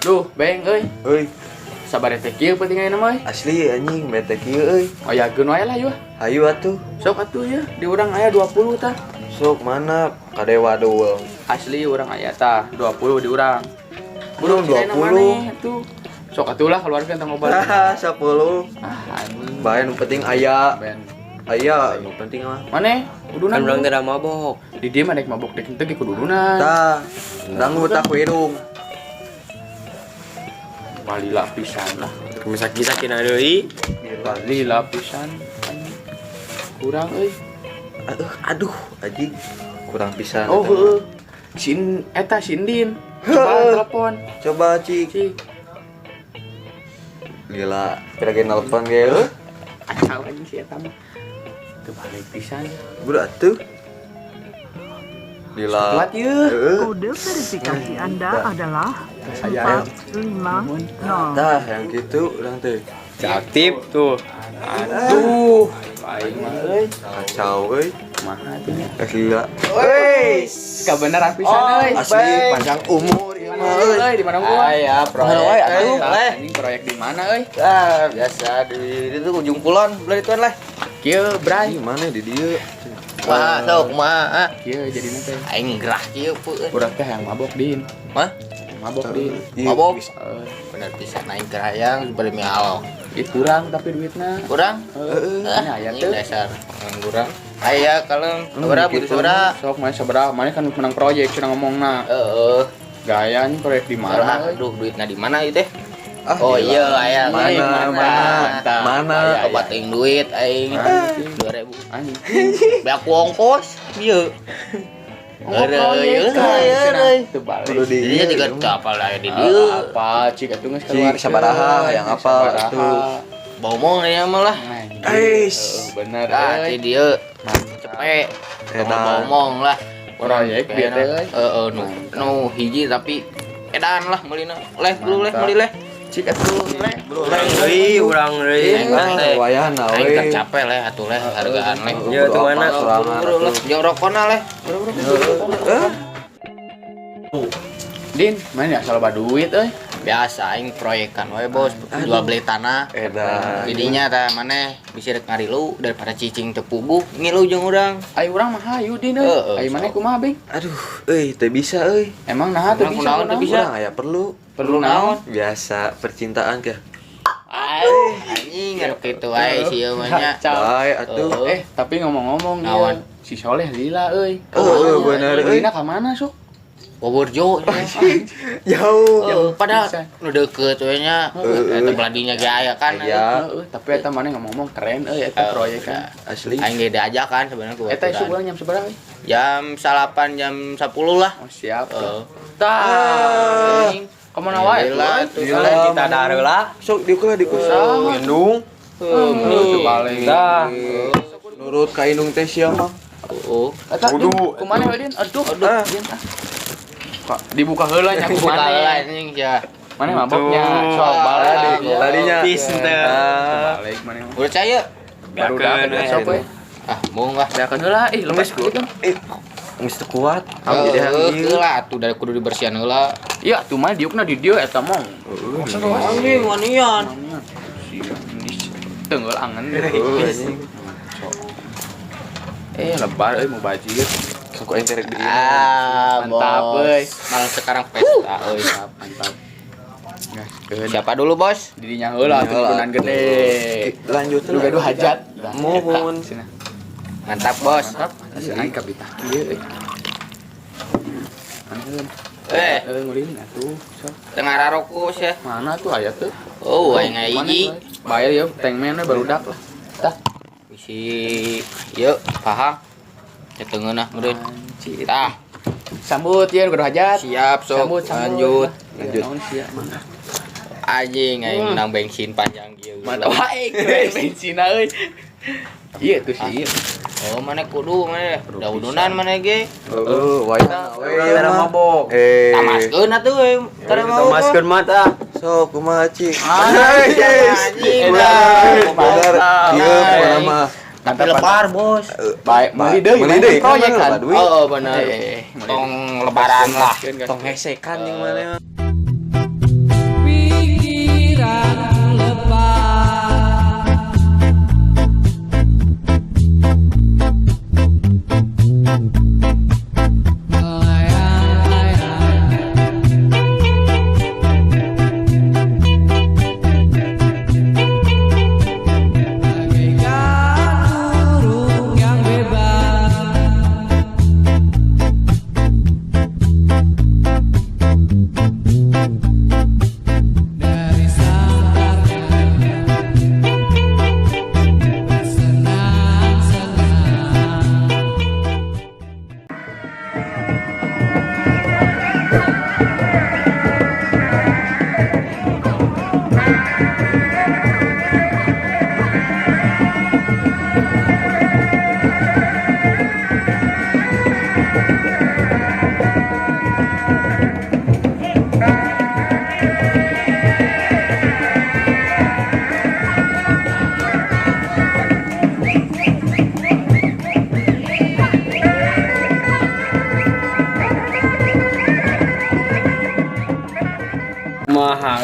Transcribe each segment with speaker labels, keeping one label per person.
Speaker 1: Duh, Beng euy.
Speaker 2: Euy,
Speaker 1: Sabar teh kieu penting ayeuna mah euy.
Speaker 2: Asli anjing bete kieu euy.
Speaker 1: Oyageun wae lah yeuh.
Speaker 2: Hayu atuh.
Speaker 1: Sok atuh ya, di urang aya 20 tah.
Speaker 2: Sok mana kadewa doang.
Speaker 1: Asli urang aya tah 20 di urang.
Speaker 2: Belum
Speaker 1: si ayeuna
Speaker 2: 20.
Speaker 1: Maneh tuh. Sok atuh lah keluarga tong ngobrol.
Speaker 2: Ah, 10.
Speaker 1: Ah, anjing.
Speaker 2: Bae nu penting aya.
Speaker 1: Ben.
Speaker 2: Aya nu penting mah.
Speaker 1: Maneh udunan.
Speaker 3: Kan urang teh mabok.
Speaker 1: Di dieu mah dek mabok dek henteu ge kudu udunan.
Speaker 2: Tah, dangu tak ku irung.
Speaker 1: Balila pisan lah.
Speaker 3: Kumaha sakina deui.
Speaker 1: Balila pisan. Anjing. Kurang euy.
Speaker 2: Aduh, aduh, anjing. Kurang pisan
Speaker 1: Oh,
Speaker 2: eta mah.
Speaker 1: heeh. Sin eta Sindin. Coba telepon.
Speaker 2: Coba cik.
Speaker 1: Cik.
Speaker 2: Gila, kira ge nelpon ge heuh.
Speaker 1: Kacau anjing si eta mah. Teu balik pisan.
Speaker 2: Budak atuh. Lila.
Speaker 1: Kuat ye.
Speaker 2: Heeh.
Speaker 4: Kode verifikasi Anda adalah
Speaker 1: Saya
Speaker 4: 450.
Speaker 2: Tah, yang gitu urang teh.
Speaker 3: Aktif tuh.
Speaker 1: Aduh, aing mah euy.
Speaker 2: Kacau euy.
Speaker 1: Kumaha atuh nya?
Speaker 2: Eh, lila.
Speaker 1: Kabeneran pisan euy.
Speaker 2: Asli panjang umur ieu mah euy.
Speaker 1: Euy, di mana gua?
Speaker 5: Aya proyek.
Speaker 1: Mana wae atuh?
Speaker 5: Leh.
Speaker 1: Anjing proyek di mana euy?
Speaker 5: Ah, biasa di itu ujung kulon, belah ituan leh.
Speaker 1: Kieu, Bray.
Speaker 2: Ih, mana di dieu?
Speaker 5: Wah, sok kumaha? Ah?
Speaker 1: Kieu jadina teh.
Speaker 5: Aing gerah kieu peueun.
Speaker 1: Urang teh yang mabok din.
Speaker 5: Mah?
Speaker 1: Mabok din.
Speaker 2: Ih,
Speaker 5: Mabok.
Speaker 1: Heeh.
Speaker 5: Bener pisan aing keur hayang bari mialok.
Speaker 1: Ih, kurang tapi duitna.
Speaker 5: Kurang?
Speaker 1: Heeh,
Speaker 5: Ah,
Speaker 1: aya
Speaker 5: anjing
Speaker 1: teu.
Speaker 5: Dasar kurang. Aya kalem, sabaraha butuh
Speaker 2: gitu.
Speaker 5: sabaraha?
Speaker 1: Sok mana sabaraha? Mana kan menang proyek cenah ngomongna.
Speaker 5: Heeh.
Speaker 1: Gaya nih proyek di mana
Speaker 5: Salah,
Speaker 1: euy?
Speaker 5: aduh duitna di mana ieu teh?
Speaker 2: Ah,
Speaker 5: Oh
Speaker 2: gila.
Speaker 5: iya aya.
Speaker 2: Mana,
Speaker 1: Mana,
Speaker 2: mana,
Speaker 1: mantap.
Speaker 2: mana.
Speaker 1: Aya.
Speaker 5: Obat aing duit aing
Speaker 1: Anjing.
Speaker 5: 2000.
Speaker 1: Anjing.
Speaker 5: Beak ku ongkos ieu.
Speaker 1: Proyek kan, cenah. Teu balik.
Speaker 2: Kudu di
Speaker 5: Jadi
Speaker 2: ieu,
Speaker 5: tiga
Speaker 2: ieu mah.
Speaker 5: apal aya di
Speaker 1: Ah,
Speaker 5: dieu.
Speaker 1: apa cik atuh geus
Speaker 2: Cik,
Speaker 1: keluarkeun.
Speaker 2: sabaraha, hayang apal
Speaker 1: Sabaraha.
Speaker 2: atuh.
Speaker 5: Bomong aya mah lah.
Speaker 1: Anjing.
Speaker 2: Eish.
Speaker 1: Heeh, bener
Speaker 5: Ah,
Speaker 1: euy.
Speaker 5: di dieu cepet.
Speaker 2: Edan.
Speaker 5: Ngomong lah.
Speaker 1: Proyek bieu teh euy.
Speaker 5: Heeh, nu nu hiji tapi edan lah meulina. Leh bulu leh
Speaker 1: Mantap.
Speaker 5: meuli leh.
Speaker 1: Cik atuh leh.
Speaker 3: Urang deui, urang deui.
Speaker 5: Aing teh.
Speaker 2: Wayahna
Speaker 5: Aing
Speaker 2: we.
Speaker 5: tercapek leh atuh leh hargaan leh.
Speaker 3: Ya, tuh mana?
Speaker 2: Sorangan
Speaker 5: Buru-buru lah,
Speaker 2: atuh.
Speaker 5: jeung rokona leh.
Speaker 2: Eh,
Speaker 1: Din, mana ya salah duit euy.
Speaker 5: Biasa aing proyekan we bos, jual beli tanah.
Speaker 2: Edan.
Speaker 5: Jadinya tah maneh bisa rek ngarilu daripada cicing teu puguh ngilu jeung urang.
Speaker 1: Ayo urang mah hayu Din euy.
Speaker 5: Heeh,
Speaker 1: Ayo maneh
Speaker 5: sok.
Speaker 1: kumaha Bing?
Speaker 2: Aduh, euy, teu bisa euy.
Speaker 1: Emang naha teu
Speaker 5: Emang
Speaker 1: bisa?
Speaker 5: kunaon teu bisa?
Speaker 2: Urang aya perlu.
Speaker 1: Perlu naon?
Speaker 2: Biasa percintaan ke.
Speaker 5: Aduh, anjing anu kitu wae sih ieu mah nya.
Speaker 1: Kacau.
Speaker 2: Bae atuh.
Speaker 5: Heeh.
Speaker 1: Eh, tapi ngomong-ngomong
Speaker 5: Naon?
Speaker 1: ieu, si Soleh lila euy.
Speaker 2: Heeh, bener euy.
Speaker 1: Lila ka mana sok?
Speaker 5: Boborjo.
Speaker 2: Jauh.
Speaker 5: Heeh, padahal
Speaker 1: Bisa.
Speaker 5: nu deukeut we nya.
Speaker 2: Heeh.
Speaker 5: Eta beladinya ge aya kan.
Speaker 2: Aya.
Speaker 1: Heeh, tapi eta maneh ngomong-ngomong keren euy eta
Speaker 5: Heeh,
Speaker 1: proyek kan.
Speaker 2: Asli.
Speaker 5: Aing ge diajak kan sebenarnya ku
Speaker 1: Eta isuk
Speaker 5: baturan.
Speaker 1: ulang jam sabaraha euy?
Speaker 5: Jam 8 jam 10 lah.
Speaker 1: Oh, siap.
Speaker 5: Heeh.
Speaker 1: Tah. Kemana wae?
Speaker 5: Lila tuh.
Speaker 2: Lila.
Speaker 3: Kita dareula.
Speaker 2: Sok diukur lah diukur.
Speaker 3: Indung.
Speaker 1: Tuh balik.
Speaker 3: Tah.
Speaker 2: Nurut ka indung teh sia mah.
Speaker 5: Heeh.
Speaker 1: Eta
Speaker 3: Kudu.
Speaker 1: kumaha we Din? Aduh,
Speaker 2: Ah.
Speaker 1: aduh. Din, ah. Kok dibuka heula nya
Speaker 5: Buka
Speaker 1: kumaha?
Speaker 5: heula anjing sia.
Speaker 1: Mana maboknya?
Speaker 3: Tuh.
Speaker 1: Sok balik.
Speaker 2: Tadi tadinya.
Speaker 3: Peace teu.
Speaker 2: Ah.
Speaker 1: Balik mana mah.
Speaker 5: Udah caya.
Speaker 1: Baru
Speaker 3: Beakeun,
Speaker 1: dapet
Speaker 3: we.
Speaker 1: sok we.
Speaker 5: Ah, bohong lah.
Speaker 1: Beakeun heula ih lemes ku.
Speaker 2: Eh, geus teu kuat. Jadi
Speaker 5: Heeh,
Speaker 2: hayang ieu.
Speaker 5: heula atuh dari kudu dibersihan heula.
Speaker 1: Iya, tuh mah diukna di dieu eta mah.
Speaker 5: Anjing wanian.
Speaker 1: Si tenggel angen.
Speaker 2: Heeh, anjing.
Speaker 1: Eh, lebar euy mau bajir.
Speaker 2: Sok aing terek di ieu.
Speaker 5: Ah,
Speaker 1: Mantap,
Speaker 5: bos.
Speaker 1: euy.
Speaker 5: Malam sekarang pesta euy.
Speaker 1: Mantap, mantap. Gaskeun.
Speaker 5: Siapa dulu, Bos?
Speaker 1: Didinya heula atuh
Speaker 2: Heula
Speaker 1: turunan gede.
Speaker 2: Lanjut
Speaker 1: Lu gaduh hajat.
Speaker 2: Mohon.
Speaker 1: Cenah.
Speaker 5: Mantap, Bos.
Speaker 1: Mantap. Asli aing kabitah kieu euy. Mana heula?
Speaker 5: Eh,
Speaker 1: Eh, ngulin atuh. Sok.
Speaker 5: tengah rarokok ya.
Speaker 1: Mana tuh aya tuh?
Speaker 5: Oh, aing
Speaker 1: Mana
Speaker 5: hiji.
Speaker 1: tuh, euy? Bayar ya, tank man we barudak lah. Tah.
Speaker 5: Bisi yuk, paham. Cetengeunah meureun.
Speaker 1: Anjir.
Speaker 5: Tah,
Speaker 1: Sambut ya gaduh hajat.
Speaker 5: siap sok.
Speaker 1: Sambut, sambut.
Speaker 5: Lanjut.
Speaker 2: Lanjut.
Speaker 1: Naon sia mah.
Speaker 5: Anjing aing menang bensin panjang kieu.
Speaker 1: Mantap wae keren bensinna euy. Iya tuh sih. Iya.
Speaker 5: Oh, mana kudu mana? Daudunan mana ge?
Speaker 2: Heeh, wayahna we
Speaker 3: Urang
Speaker 2: ieu
Speaker 3: tara
Speaker 2: mah.
Speaker 3: mabok.
Speaker 2: Eh.
Speaker 5: Tamaskeun atuh we. Tara mau.
Speaker 3: Tamaskeun mata.
Speaker 2: Sok kumaha cik?
Speaker 5: Anjing.
Speaker 2: Bener, bener. Kieu pokona mah.
Speaker 5: Tapi lebar, Bos.
Speaker 1: Baik, meuli deui.
Speaker 2: Meuli deui,
Speaker 1: proyek
Speaker 2: kan,
Speaker 1: kan.
Speaker 2: loba duit.
Speaker 5: Oh, bener.
Speaker 1: Eh,
Speaker 5: Tong lebaran lah.
Speaker 2: Tong hesekan jeung maneh mah.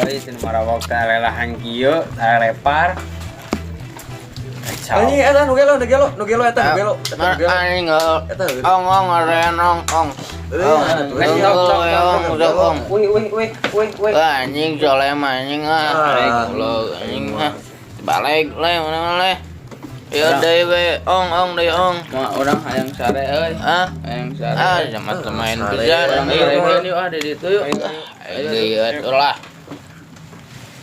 Speaker 3: Euy teu marawak teh lelahan kieu, teh lepar. Kacau.
Speaker 2: Anjing eta nu gelo, nu gelo, nu gelo eta nu gelo. Eta nu gelo.
Speaker 5: Anjing
Speaker 2: Eta nu gelo.
Speaker 5: ong ong aren ong ong. Ong ong ong.
Speaker 3: Wih wih wih wih wih.
Speaker 5: Anjing soleh mah anjing ah. Goblok anjing ah. Balik le mana le. Ya deui we ong ong deui ong.
Speaker 1: Mah urang hayang sare euy.
Speaker 5: Ah,
Speaker 1: Hayang sare.
Speaker 5: ah sama main pisan.
Speaker 1: Urang sarekeun yuk ah di ditu yuk.
Speaker 5: Ayo deui atuh lah.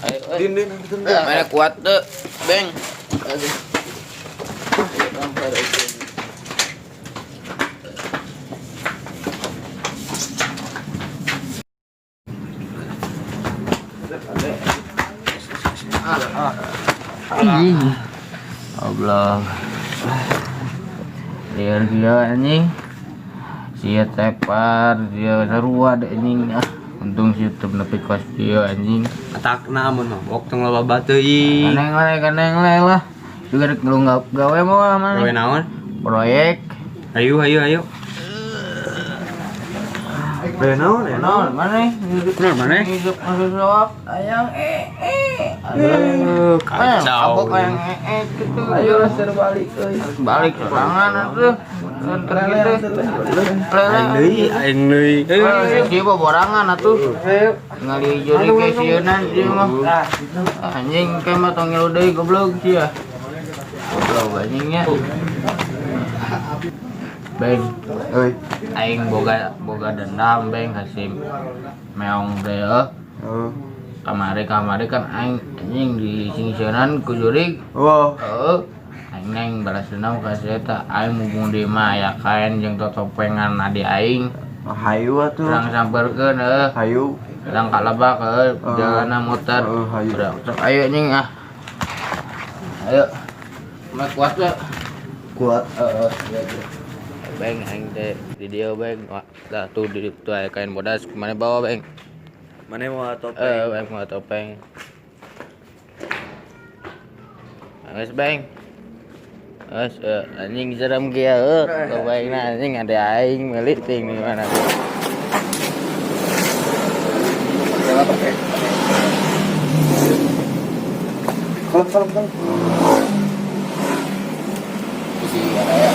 Speaker 5: Ayo euy.
Speaker 2: Din din din.
Speaker 5: Mana kuat tuh, Beng.
Speaker 1: Aduh. Urang sarekeun.
Speaker 5: Goblok. Liar dia anjing. Sia tepar, dia sarua deh anjing. Ah, untung si teu nepi kos dia anjing.
Speaker 3: Atakna mun mabok tong loba bateuing.
Speaker 5: Kaneng le, kaneng le lah. Juga rek lu gawe mau ah mana?
Speaker 3: Gawe naon?
Speaker 5: Proyek.
Speaker 3: Ayo ayo ayo.
Speaker 2: Gawe naon ya?
Speaker 5: Naon mana?
Speaker 3: Naon mana?
Speaker 5: Hidup masuk sawak ayang eh eh.
Speaker 3: Aduh, kacau.
Speaker 5: Abok ayang eh eh gitu.
Speaker 1: Ayo lah ser balik euy.
Speaker 5: Balik sorangan atuh. Ntar gitu.
Speaker 3: Aing deui, aing deui.
Speaker 5: Eh, dia bawa borangan atuh. Ngali juri ke sieunan dia mah. Anjing kayak mah tong ngilu deui goblok sia. Goblok anjingnya. Beng,
Speaker 2: Euy.
Speaker 5: aing boga boga dendam beng ka si meong teh heuh.
Speaker 2: Heeh.
Speaker 5: Kamari-kamari kan aing anjing di singsieunan ku jurig.
Speaker 2: Wah.
Speaker 5: Heeh. Aing neng balas dendam ka si eta. Aing mumpung di mah aya kain jeung totopengan adi aing.
Speaker 2: Hayu atuh.
Speaker 5: Urang sampeurkeun heuh.
Speaker 2: Hayu.
Speaker 5: Urang ka lebak heuh, jalanna muter.
Speaker 2: Heeh, hayu.
Speaker 5: Udah, sok ayo anjing ah. Ayo. Mah kuat teu?
Speaker 2: Kuat.
Speaker 5: Heeh, iya tuh. Beng aing teh di dieu beng. Wah, dah tuh di tuh aya kain bodas mana bawa beng.
Speaker 2: Mana mau topeng?
Speaker 5: Beng mau topeng. Geus beng. Geus anjing serem kieu heuh. Topengna anjing ada aing meuli ting di mana.
Speaker 2: Kalem kalem kalem.
Speaker 5: Bisi raya.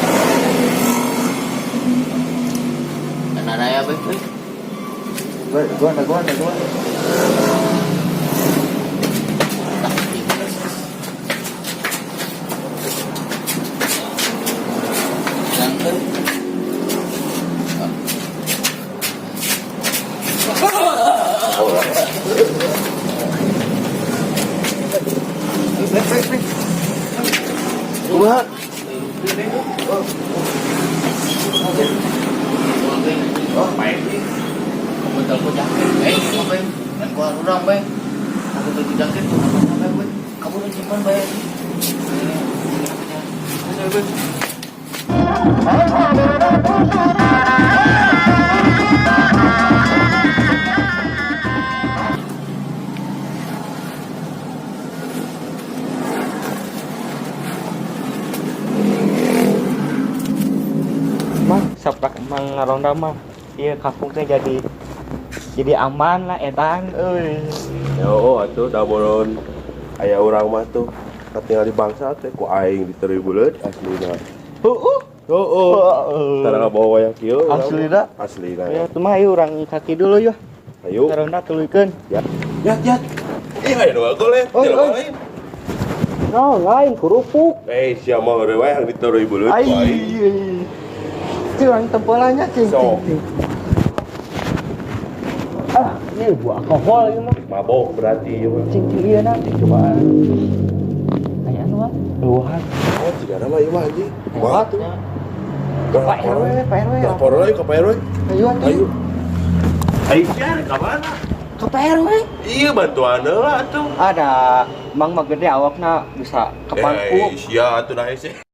Speaker 5: Kana raya beng euy.
Speaker 2: Gua gua gua gua. Kumaha?
Speaker 5: Oh, bentar gua jangkit, beng, beng, dan gua urang, beng. Aku beli jangkit, gua apa beng, kamu udah simpan, beng.
Speaker 1: Mah saprak mang ngaronda mah ieu kampung teh jadi aman lah edan euy.
Speaker 6: Yo atuh da boron aya urang mah tuh katingal di bangsa teh ku aing diteuri buleut aslina.
Speaker 1: Heueuh.
Speaker 6: Heeh. Tara ngabawa wayang kieu.
Speaker 1: Aslina.
Speaker 6: Aslina.
Speaker 1: Ya tuh mah ayo urang kaki dulu yeuh.
Speaker 6: Ayo.
Speaker 1: Ngaronda tuluykeun.
Speaker 6: Ya. Ya, ya. Ih aya nu goleh.
Speaker 1: Oi, oi. No, lain kerupuk.
Speaker 6: Eh, sia mah eureun wae yang diteuri buleut ku
Speaker 1: Ai.
Speaker 6: aing.
Speaker 1: Curang tempolannya cing
Speaker 6: Sok.
Speaker 1: cing. Ah, ini buah alkohol ieu mah.
Speaker 6: Mabok berarti ieu mah.
Speaker 1: Cing cing ieu na cobaan. Aya anu ah. Luahan.
Speaker 6: Oh, cigana mah ieu mah anjing. Kumaha tuh?
Speaker 1: Pak RW, Pak RW.
Speaker 6: Lapor lah yuk ke Pak RW.
Speaker 1: Ayo atuh.
Speaker 6: Ayo. Ayo sia ka mana?
Speaker 1: Ke Pak RW.
Speaker 6: Iya bantuan heula atuh.
Speaker 1: Ada Mang mah gede awakna bisa kepangku.
Speaker 6: Eh, sia atuh dah hese.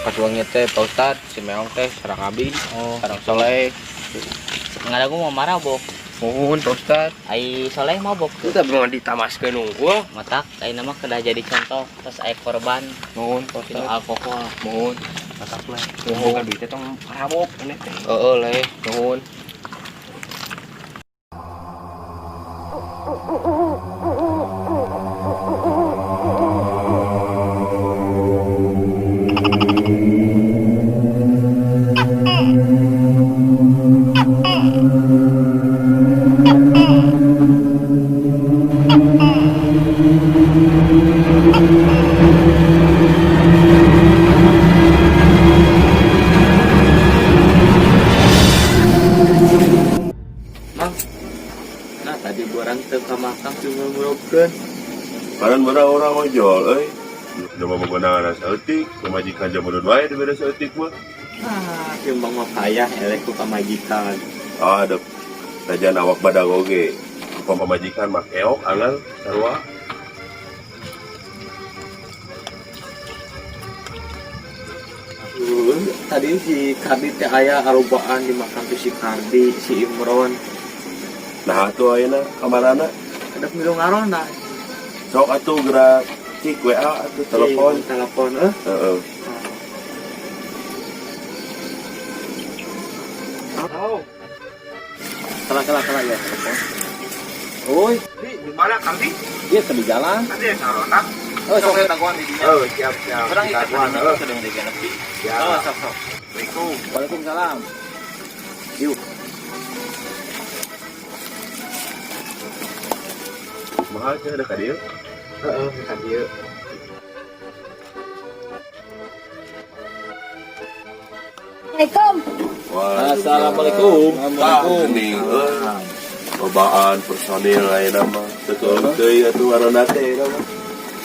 Speaker 5: Pas wengi teh Pak Ustad, si Meong teh sareng abi,
Speaker 1: Oh.
Speaker 5: sareng Soleh.
Speaker 1: Ngadagu mau mabok.
Speaker 5: Muhun Pak Ustad.
Speaker 1: Ai Soleh mabok.
Speaker 3: Itu tapi mah ditamaskeun unggul.
Speaker 1: Matak ayeuna mah kedah jadi contoh terus aya korban
Speaker 5: Muhun Pak
Speaker 1: minum
Speaker 5: Ustad.
Speaker 1: alkohol.
Speaker 5: Muhun.
Speaker 3: Matak lah.
Speaker 5: Muhun.
Speaker 3: Bukan duitnya tong parabok aneh teh.
Speaker 5: Heeh leh, nuhun.
Speaker 1: Mang. Nah, tadi borang teu ka makam cuma murubkeun.
Speaker 6: Karan barang orang ojol euy. Udah mau menggunakan saeutik, pamajikan jamunan wae dibere saeutik mah.
Speaker 1: Ah, timbang mah payah eleh ku pamajikan.
Speaker 6: Ah, ada najan awak badag oge. Ku pamajikan mah keok angal sarua.
Speaker 1: Tadi si Kardi teh aya arubaan di makam teh si Kardi, si Imron.
Speaker 6: Nah atuh ayeuna kamarana
Speaker 1: Ada milu ngaronda.
Speaker 6: sok atuh gerak cik WA atuh telepon.
Speaker 1: Telepon
Speaker 6: Heeh.
Speaker 1: Oh. Salah salah salah ya telepon. Oi,
Speaker 3: Di mana Kardi?
Speaker 1: dia ke di jalan.
Speaker 3: Tadi yang ngaronda.
Speaker 1: Oh, sok dagoan di dinya.
Speaker 3: Oh, siap siap.
Speaker 1: Kurang ikat
Speaker 3: Dagoan,
Speaker 1: tadinya
Speaker 3: heuh.
Speaker 1: sedang digenepi.
Speaker 3: Siap.
Speaker 1: Oh, sok sok.
Speaker 3: Assalamualaikum.
Speaker 1: Waalaikumsalam. Yuk.
Speaker 6: Mahal cenah ada ka dieu.
Speaker 1: Heeh, ka dieu.
Speaker 7: Assalamualaikum.
Speaker 6: Assalamualaikum. Geuning euy. Lobaan personil ayeuna mah. Teu keung deui atuh ngaronda teh ayeuna mah.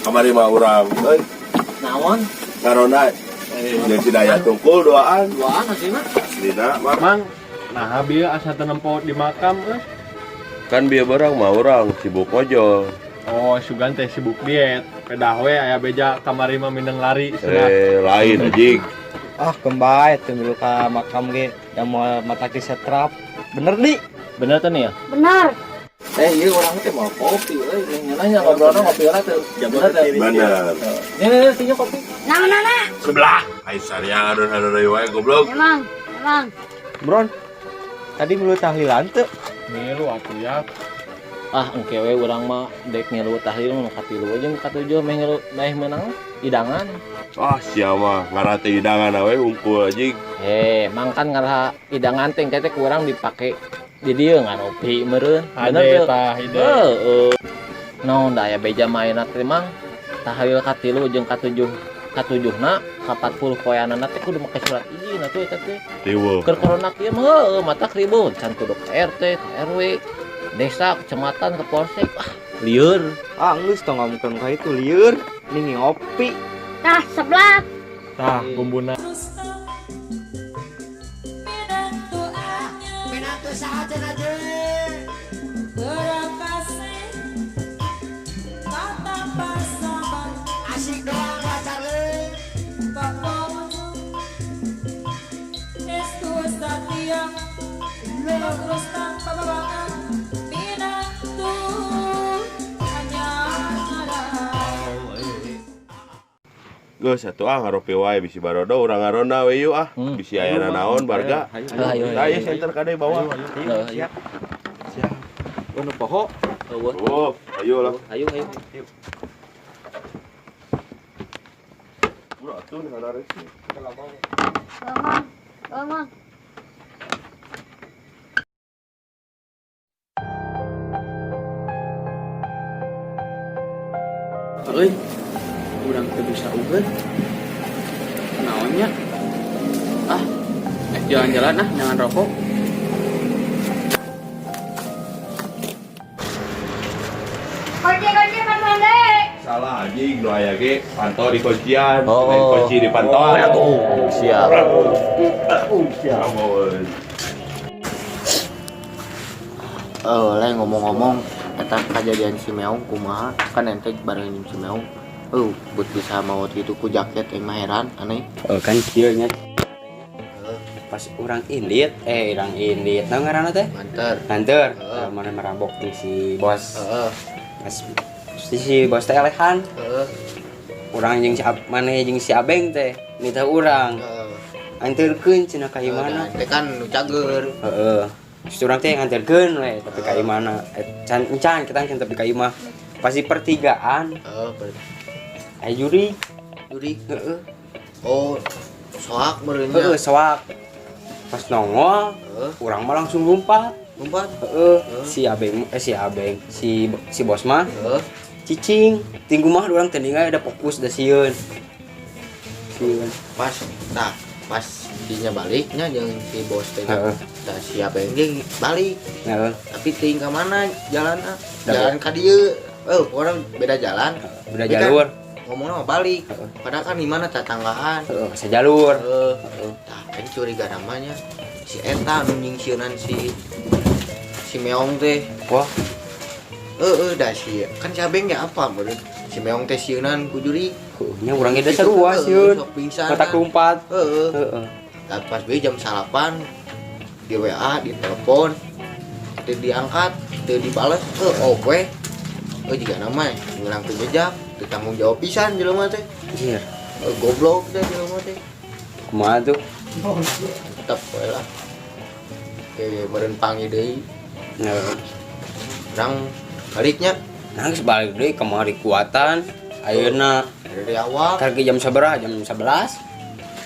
Speaker 6: Kamari mah urang euy
Speaker 1: Naon?
Speaker 6: ngaronda. Jeung si Dayat tungkul duaan.
Speaker 1: Duaan hasilna.
Speaker 6: Aslina mah.
Speaker 8: Mang, nah bieu asa teu nempo di makam euy.
Speaker 6: Kan bieu barang mah urang sibuk ojol.
Speaker 8: Oh, sugan teh sibuk diet. Pedah we aya beja kamari mah mindeng lari cenah.
Speaker 6: Eh lain anjing.
Speaker 1: Ah, kembali teu milu ka makam ge da moal mataki setrap. Bener di?
Speaker 5: Bener tuh nih ya?
Speaker 7: Benar.
Speaker 5: Eh, iya orang teh mau kopi euy, nanya ngobrolna ngopi heula teh. Bener teh.
Speaker 6: Bener.
Speaker 5: Nih, nih, nih, tinju kopi.
Speaker 7: Nah, nah, nah.
Speaker 6: Sebelah. Ai saria ngadon-ngadon deui wae goblok.
Speaker 7: Emang, emang.
Speaker 1: Bron. Tadi milu tahlilan teu?
Speaker 8: Milu atuh ya.
Speaker 5: Ah, engke we urang mah dek ngilu tahlil mah katilu jeung katujuh meh ngilu meh meunang idangan.
Speaker 6: Ah sia mah ngarate hidangan we hungkul anjing.
Speaker 5: Eh, mang kan ngarah idangan teh engke teh kurang dipake di dieu ngaropi meureun. Bener
Speaker 8: Ade
Speaker 5: teu?
Speaker 8: tah ide.
Speaker 5: Heeh. Naon da aya beja maena teh mang tahlil katilu jeung katujuh katujuhna ka 40 poeanana teh kudu make surat izin atuh eta teh.
Speaker 6: Riweuh.
Speaker 5: Keur corona kieu mah heueuh matak ribut can kudu ke RT, ke RW, desa, kecamatan, ke polsek. Ah, lieur.
Speaker 1: Ah, geus tong ngomongkeun ka itu lieur. Nih ngopi.
Speaker 7: Tah, sebelah.
Speaker 8: Tah, bumbuna.
Speaker 6: Geus atuh ah ngaropi wae bisi barodo urang ngaronda we yuk ah. Bisi aya naon barga.
Speaker 5: Ayo,
Speaker 6: Tah ieu center kade bawa.
Speaker 5: Ayo,
Speaker 1: Siap. Siap. Oh, nu poho.
Speaker 5: Eueuh.
Speaker 6: Oh, ayo lah.
Speaker 5: Ayo, ayo.
Speaker 6: Udah atuh ngarares.
Speaker 7: Emang, emang.
Speaker 1: Euy. Urang teu bisa ugeun. Naonnya? Ah, jalan-jalan ah, jangan rokok.
Speaker 7: Kunci, kunci, Pak Dek.
Speaker 6: Salah anjing nu aya ge pantau di kuncian,
Speaker 5: Oh.
Speaker 6: lain kunci di pantauan.
Speaker 5: Oh, siap.
Speaker 6: Siap.
Speaker 5: Eh, lain ngomong-ngomong eta kejadian si Meong kumaha? Kan ente bareng jeung si Meong. Oh, buat bisa maot gitu ku jaket aing mah heran, aneh.
Speaker 3: Oh, kan kieu nya. Pas urang indit, urang indit. Naon ngaranna teh?
Speaker 5: Nganter.
Speaker 3: Nganter.
Speaker 5: Heeh.
Speaker 3: Mana merambok jeung si bos.
Speaker 5: Heeh.
Speaker 3: Pas si bos teh elehan.
Speaker 5: Heeh.
Speaker 3: Urang jeung si maneh jeung si Abeng teh nitah urang.
Speaker 5: Heeh.
Speaker 3: Anterkeun cenah ka imana.
Speaker 5: Teh kan nu cager.
Speaker 3: Heeh. Terus urang teh nganterkeun we tapi ka imana. Can encan kita can tapi ka imah. Pas di pertigaan.
Speaker 5: Heeh,
Speaker 3: aya juri.
Speaker 5: Juri.
Speaker 3: Heeh.
Speaker 5: Oh, soak meureun nya.
Speaker 3: Heeh, soak. Pas nongol,
Speaker 5: Heeh.
Speaker 3: urang mah langsung lompat.
Speaker 5: Lompat.
Speaker 3: Heeh. Si Abeng, si bos mah.
Speaker 5: Heeh.
Speaker 3: Cicing, tinggu mah urang teh ningali ada fokus da sieun. Sieun.
Speaker 5: Pas nah, pas dinya baliknya jeung si bos teh.
Speaker 3: Heeh.
Speaker 5: Tah si Abeng ge balik.
Speaker 3: Heeh.
Speaker 5: Tapi teuing ka mana jalanna?
Speaker 3: Da-
Speaker 5: Jalan ka dieu. Orang beda jalan.
Speaker 3: Beda
Speaker 5: Tapi kan
Speaker 3: jalur.
Speaker 5: Ngomongna mah balik.
Speaker 3: Heeh.
Speaker 5: Padahal kan di mana tetanggaan.
Speaker 3: Heeh, sajalur.
Speaker 5: Heeh.
Speaker 3: Heeh.
Speaker 5: Tah, aing curiga namanya si eta anu nyingsieunan si Meong teh.
Speaker 3: Wah.
Speaker 5: Heeh, dah si kan si Abeng ge apa meureun? Si Meong teh sieunan ku juri.
Speaker 3: Heuh, nya urang ge da sarua sieun.
Speaker 5: Sok pingsan.
Speaker 3: Kotak lompat.
Speaker 5: Heeh.
Speaker 3: Heeh.
Speaker 5: Tah pas we jam 9 di WA, di telepon, teu diangkat, teu dibales, heuh oke. Heuh jiga nama ngilangkeun jejak, teu tanggung jawab pisan jelema teh.
Speaker 3: Anjir.
Speaker 5: Heuh, goblok teh jelema teh.
Speaker 3: Kumaha tuh?
Speaker 5: Tetep we lah. Oke, meureun panggil deui.
Speaker 3: Heeh.
Speaker 5: Urang baliknya.
Speaker 3: Nah, geus balik deui kamari kuatan. Ayeuna
Speaker 5: dari awal.
Speaker 3: Karek jam sabaraha? Jam 11?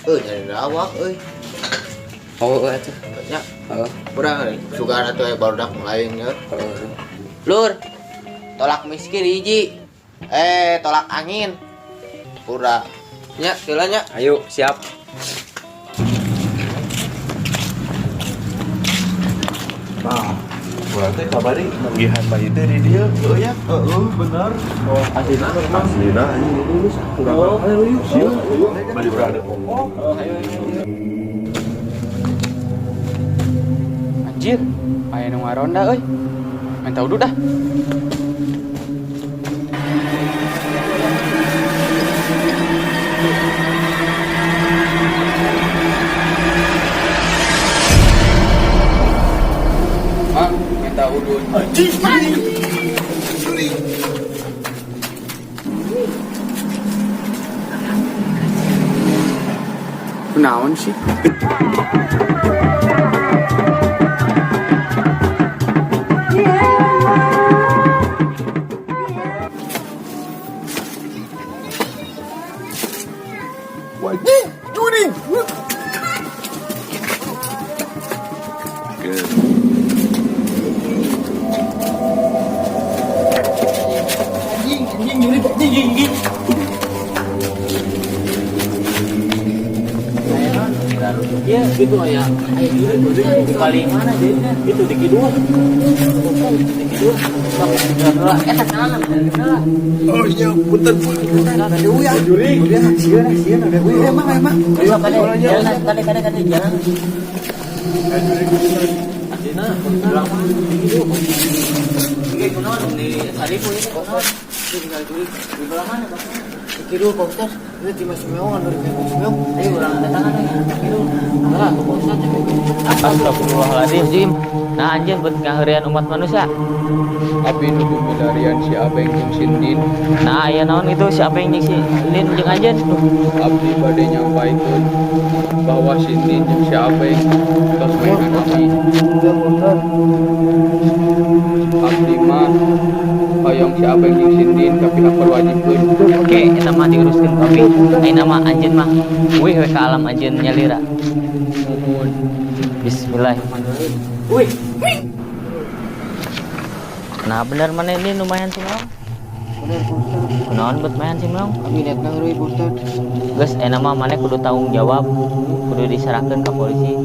Speaker 5: Heuh, dari awal euy.
Speaker 3: Oh, heuh atuh.
Speaker 5: Nya.
Speaker 3: Heeh.
Speaker 5: Urang sugan atuh aya barudak lain nya.
Speaker 3: Heeh.
Speaker 5: Lur, tolak miskin hiji. Tolak angin. Pura. Nya, heula nya.
Speaker 3: Ayo, siap.
Speaker 6: Nah, urang teh kamari manggihan bayi teh di dieu. Heuh ya.
Speaker 8: Heeh, bener. Oh, aslina bener.
Speaker 6: Aslina anjing ini geus kurang.
Speaker 8: Ayo yuk.
Speaker 6: Sieun, bari urang ada ngomong.
Speaker 9: Anjir, aya nu ngaronda euy. Minta udud dah.
Speaker 5: Mang, minta udud.
Speaker 6: Anjing, juri.
Speaker 9: Kunaon sih?
Speaker 6: Wajib juri.
Speaker 5: Anjing, anjing juri, anjing, anjing.
Speaker 1: Iya, gitu ya. Ayo juri, di paling mana jadinya? Itu di kidul. Di kidul. Eta salah, salah.
Speaker 6: Oh iya, punten.
Speaker 1: Ada uya.
Speaker 8: Juri.
Speaker 1: Udah, sieun, sieun ada uya. Emang, emang. Ayo, kade, jalan, kade, kade, kade, jalan. Asina, bilang di kidul. Oke, kunaon di Saripu ini kunaon? Tinggal juri di belah mana, Pak?
Speaker 5: Di kidul, Pak Ustaz. Ini di Mas Meong, anu di Mas Meong.
Speaker 1: Ayo urang datangan ya. Kidul. Lah, Pak Ustaz. Astagfirullahaladzim. Nah, anjir buat ngaheurian umat manusia.
Speaker 9: Abi nuju milarian si Abeng jeung si Nin.
Speaker 1: Nah, aya naon itu si Abeng jeung si Nin jeung anjeun?
Speaker 9: Abdi bade nyampaikeun bahwa si Nin jeung si Abeng tos maehan abdi. Abdi mah hoyong si Abeng jeung si Nin ka pihak berwajibkeun.
Speaker 1: Oke, eta mah diuruskeun ku abdi. Ayeuna mah anjeun mah wih we ka alam anjeun nyalira.
Speaker 9: Nuhun.
Speaker 1: Bismillahirrahmanirrahim. Wih. Nah, bener mana ini lumayan sih, Meong?
Speaker 5: Bener, Pak Ustaz.
Speaker 1: Kunaon buat main sih, Meong?
Speaker 5: Abi net nang euy, Pak Ustaz.
Speaker 1: Geus ayeuna mah maneh kudu tanggung jawab, kudu diserahkeun ka polisi.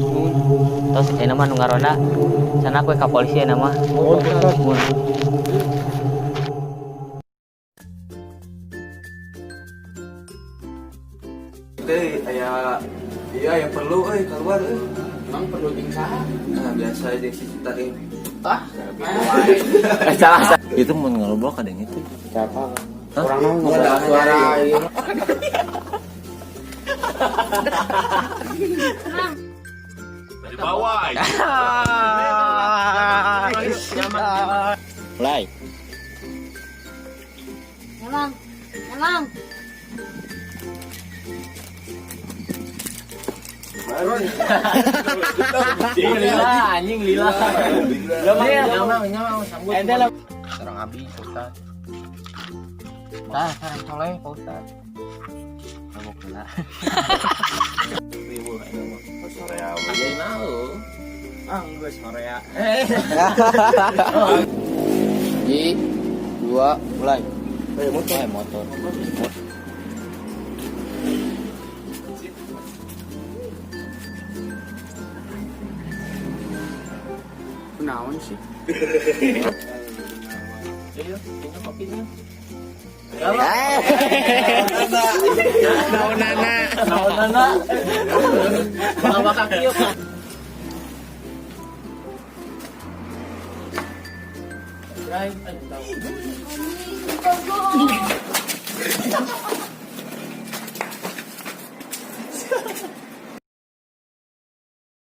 Speaker 1: Terus ayeuna mah nu ngaronda sana we ka polisi ayeuna mah.
Speaker 8: Nuhun, Pak Ustaz.
Speaker 1: Mun.
Speaker 2: Teh aya iya aya perlu euy keluar euy.
Speaker 9: Emang perlu jeung saha?
Speaker 2: Nah, biasa jeung si Cita teh.
Speaker 9: Ah,
Speaker 2: Salah.
Speaker 10: Itu mau ngelombok ada yang itu.
Speaker 9: Siapa?
Speaker 3: Orang naon ngobrol
Speaker 5: Suara ieu.
Speaker 6: Dari bawah.
Speaker 1: Mulai.
Speaker 7: Emang, emang.
Speaker 1: Lila anjing lila. Lila sambut. Ente lah.
Speaker 9: Sarang abi Pak Ustad. Tah, sarang soleh Pak Ustad.
Speaker 1: Mabok heula.
Speaker 6: Ribu ayeuna mah. Sorea.
Speaker 9: Ayeuna heuh.
Speaker 3: Ah, geus Korea.
Speaker 9: Ji, dua, mulai. Motor. Motor.
Speaker 3: Kunaon sih?
Speaker 1: Ayo, ini kopinya.
Speaker 3: Naonana.
Speaker 1: Naonana. Bawa kaki yuk. Drive, ayo tahu.